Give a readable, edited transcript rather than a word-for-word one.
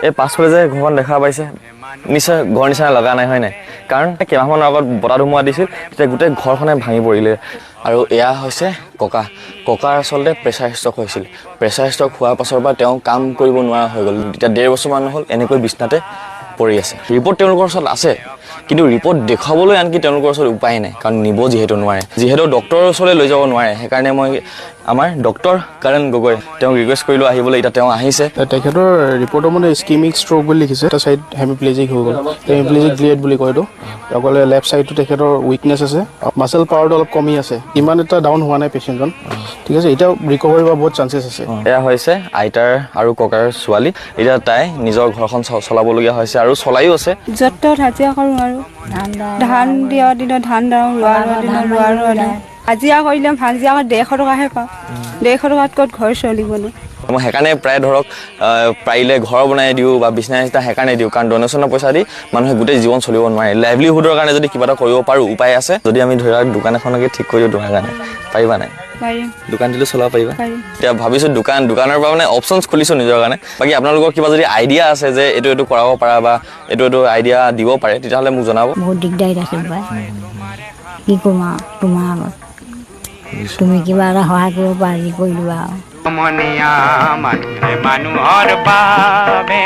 এই পাছফালে যে ঘৰখন দেখা পাইছে, নিশ্চয় ঘৰ নিচিনা লগা নাই, হয় নাই? কাৰণ কেইমাহমানৰ আগত বতাহ ধুমুহা দিছিল, তেতিয়া গোটেই ঘৰখনে ভাঙি পৰিলে। আৰু এয়া হৈছে ককা। ককাৰ আচলতে প্ৰেছাৰ ষ্ট্ৰক হৈছিল। প্ৰেছাৰ ষ্ট্ৰক হোৱাৰ পাছৰ পৰা তেওঁ কাম কৰিব নোৱাৰা হৈ গ'ল। এতিয়া 1.5 বছৰমান হ'ল, এনেকৈ বিছনাতে পৰি আছে। ৰিপৰ্ট তেওঁলোকৰ ওচৰত আছে, কিন্তু ৰিপৰ্ট দেখুৱাবলৈ আনকি তেওঁলোকৰ ওচৰত উপায় নাই, কাৰণ নিব যিহেতু নোৱাৰে, যিহেতু ডক্টৰৰ ওচৰলৈ লৈ যাব নোৱাৰে। সেইকাৰণে মই আমাৰ ডক্টৰ কৰণ গগৈ, তেওঁক ৰিকুৱেষ্ট কৰিলোঁ আহিবলৈ। এতিয়া তেওঁ আহিছে। তেখেতৰ ৰিপৰ্টৰ মতে ইস্কিমিক ষ্ট্ৰক বুলি লিখিছে। এটা ছাইড হেমিপ্লেজিক হৈ গ'ল, হেমিপ্লেজিক গ্লিয়েড বুলি কয় এইটো। অকলে লেফ্ট ছাইডটো তেখেতৰ উইকনেছ আছে, মাচেল পাৱাৰটো অলপ কমি আছে। ইমান এটা ডাউন হোৱা নাই পেচেণ্টজন, ঠিক আছে। এতিয়া ৰিকভাৰী হোৱাৰ বহুত চান্সেছ আছে। এয়া হৈছে আইতাৰ আৰু ককাৰ ছোৱালী। এতিয়া তাই নিজৰ ঘৰখন চলাবলগীয়া হৈছে আৰু চলায়ো আছে। য'ত ত'ত হাজিৰা কৰোঁ আৰু ধান দিয়া দিনত ধান দাওঁ, ৰোৱা ৰোৱা দিনত ৰোৱা ৰোৱা দিওঁ। হাজিৰা কৰিলে হাজিৰা কৰি 150 টকাহে পাওঁ। 150 টকাত ক'ত ঘৰ চলিবনো? মই সেইকাৰণে প্ৰায় ধৰক পাৰিলে ঘৰ বনাই দিওঁ বা বিচনা চিচনা সেইকাৰণে দিওঁ, কাৰণ ডনেশ্যনৰ পইচা দি মানুহে গোটেই জীৱন চলিব নোৱাৰে। লাইভলিহুডৰ কাৰণে যদি কিবা এটা কৰিব পাৰোঁ, উপায় আছে। যদি আমি ধৰা দোকান এখনকে ঠিক কৰি দিওঁ তোমাৰ কাৰণে, পাৰিবা নাই? পাৰিম। দোকান দিলেও চলাব পাৰিবা? পাৰিম। এতিয়া ভাবিছোঁ দোকানৰ পৰা মানে অপশ্যনছ খুলিছোঁ নিজৰ কাৰণে। বাকী আপোনালোকৰ কিবা যদি আইডিয়া আছে যে এইটো এইটো কৰাব পাৰা বা এইটো এইটো আইডিয়া দিব পাৰে, তেতিয়াহ'লে মোক জনাব। বহুত দিগদাৰীত আছোঁ পাই। কি ক'ম আৰু তোমাৰ আগত? তুমি কিবা এটা সহায় কৰিব পাৰা যদি কৰি দিবা আৰু। মনীয়া মানুহে মানুহৰ বাবে।